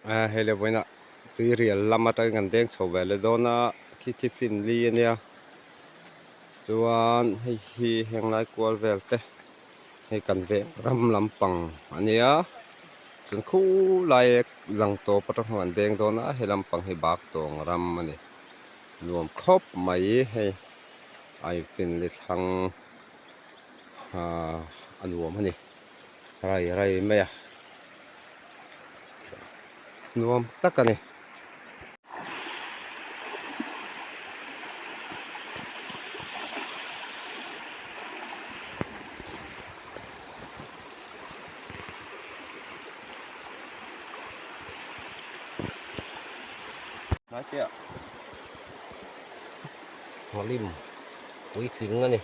Hei le vawiinah tuirial lam atangin kan deng chho ve leh dawn a, khi khi fin li a nia chuan hei hi heng lai kual vel te hei kan veng ram lampang a nia chuan khulai lang tawp atang khan kan deng dawn a he lampang hi bak tawng ram a ni nuam khawp mai hei a infin li thlang ahh a nuam a ni. Rai rai mai a nuam tak a ni. Nghalim puitling a ni.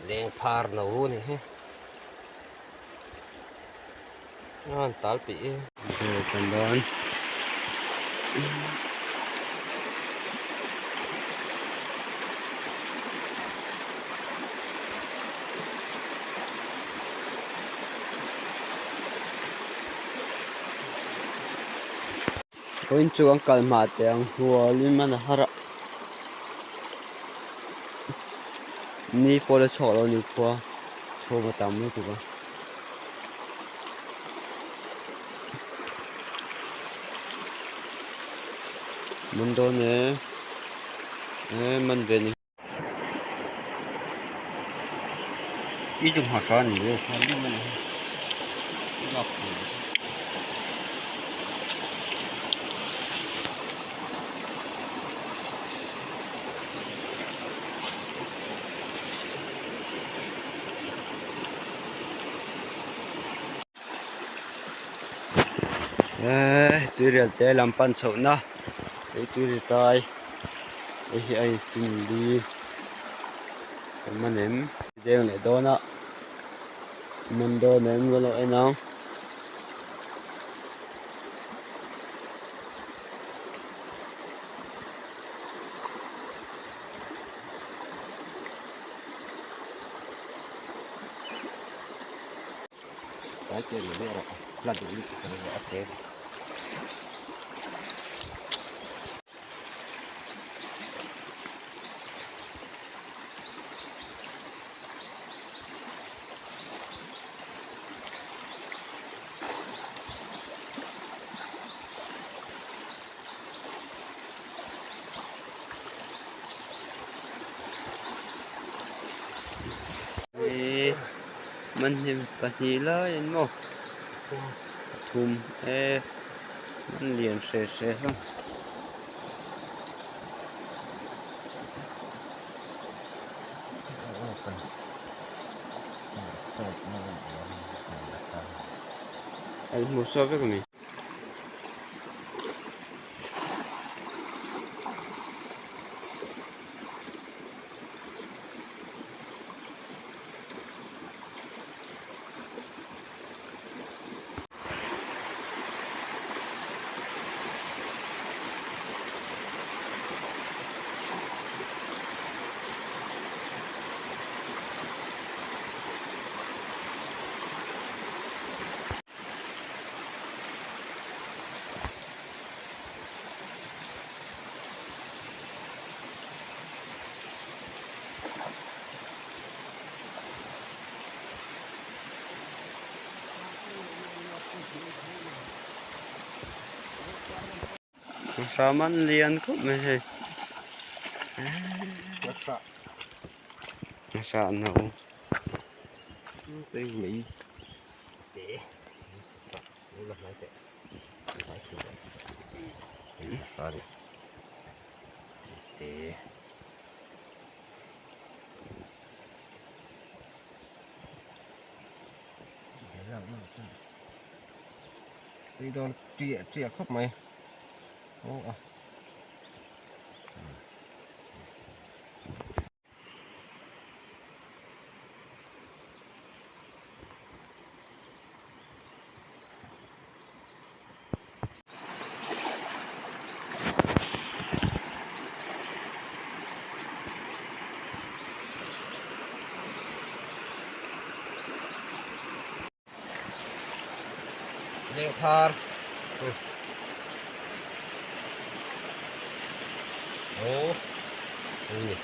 Leng phar no a ni hi a tal pih e. Vawiin chu an kal hma teh ang hualin man a har a ni pawh la chhuak lo ni khua chhum a tam lutuk a. Man dawn e e man ve ni. Eee tuirial te lam pan chhohna hei tuiri tai hei hi a infin li awm a nem deng leh dawn a man dawn em ka lo en ang. Manhlim pahnih lai an maw pathum e man lian hre hre hlawm. An hmu chhuak vek a mi. Hram an lian khawp mai hei hra no. la hnai teh hnai thin teh hei hmasa ni te he lak na chuan tui dawn chiah chiah khawp mai aw a. Lengkhar aw hei ni.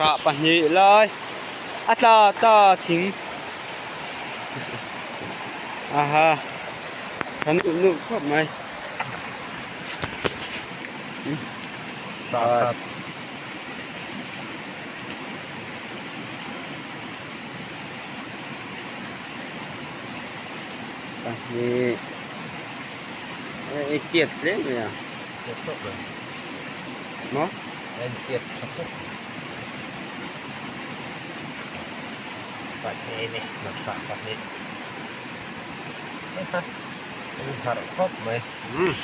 Rah pahnih lai a tla ta thing aha tha nuh nuh khawp mai. Pahnih ei tiat hle mai a Tiat khawp mai maw en tiat tha khawp mai pahnih ni hmarcha pahnih en harh khawp mai umm.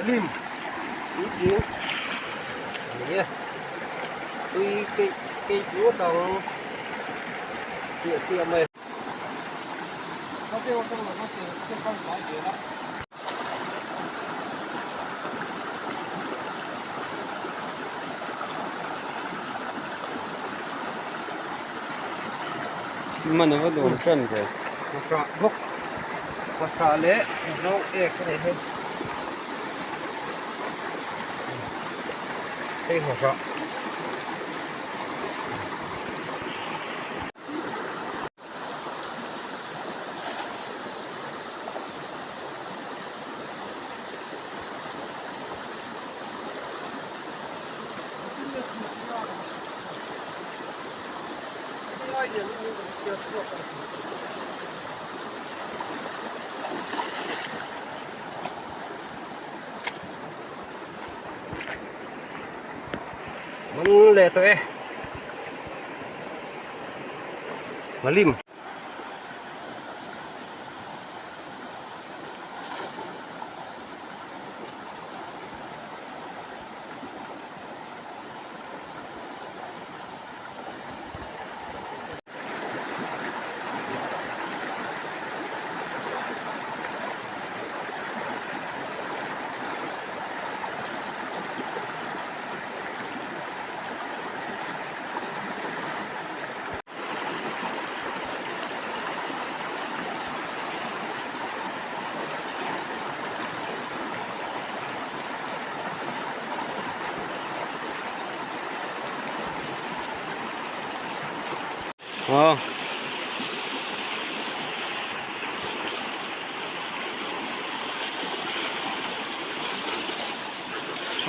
Lim puitling a ni a tui keih keih ngawt ang chiah chiah mai. Man ava nuam tan ve. Hmasa bawk hmasa leh zo ek a nih hi hei hmasa. Man leh tawh e. Malim. Aw.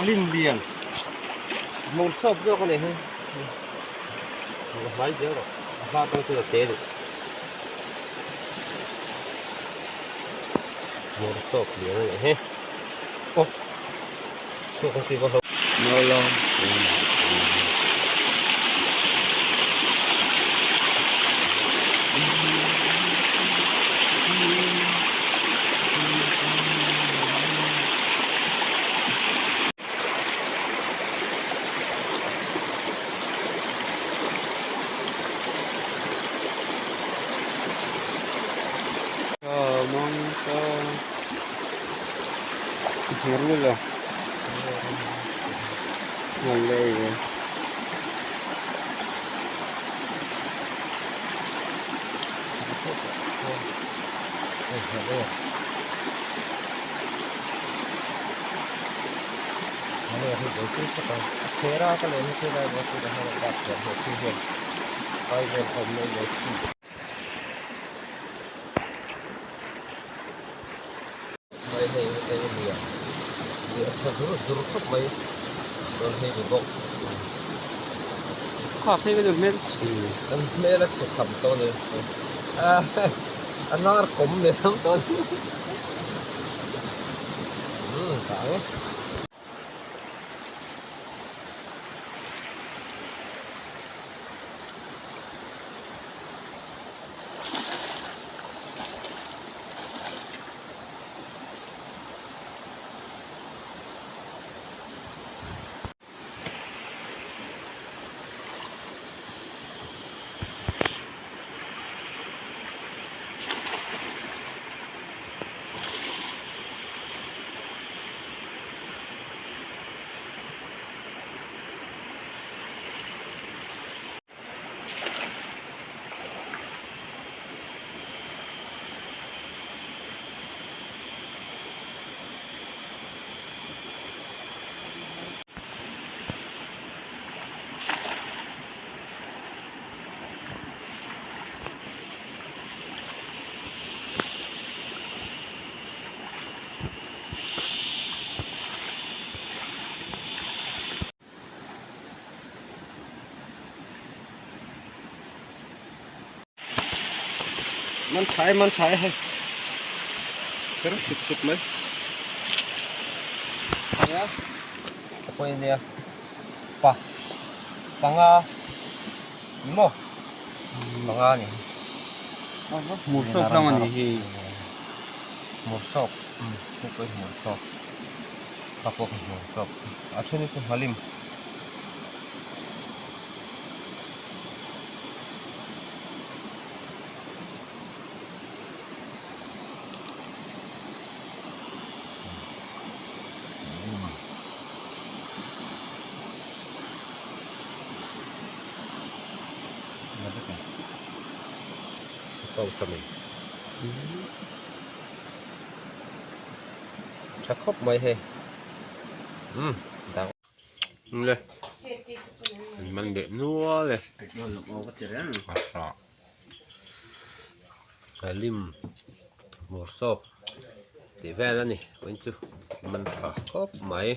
Lim lian hmawr sawp zawk a nih hi a hlai zel rawh a hla tang chu a te duh hmawr sawp lian a nih hi aw chhuak ang tih va hlauh. tui phawt ang. A chhera ka len hi chu lai maw chutah hian a kap thiam he thil hian ai vel awm mai lo chhun. Mai hei hei lian lian tha zur zur khawp mai chuan hei ni bawk. Kha phei ka chu hmel chhe. An hmel a chhe tham tawh a ni. A nar kawm leh ang tawh a ni. Umm tah ang e. Man tha e man tha e hei kher sup sup mai nia a pawi ania pa panga ni maw panga a ni Hmur sawk hlang a ni hi hmur sawk hei pawh hi hmur sawk kha pawh kha hmur sawk a then hi chu nghalim. Tha khawp mai hei umm dang le an man leh nual e a hrah a lim hmur sawp tih vel a ni vawiin chu man tha khawp mai.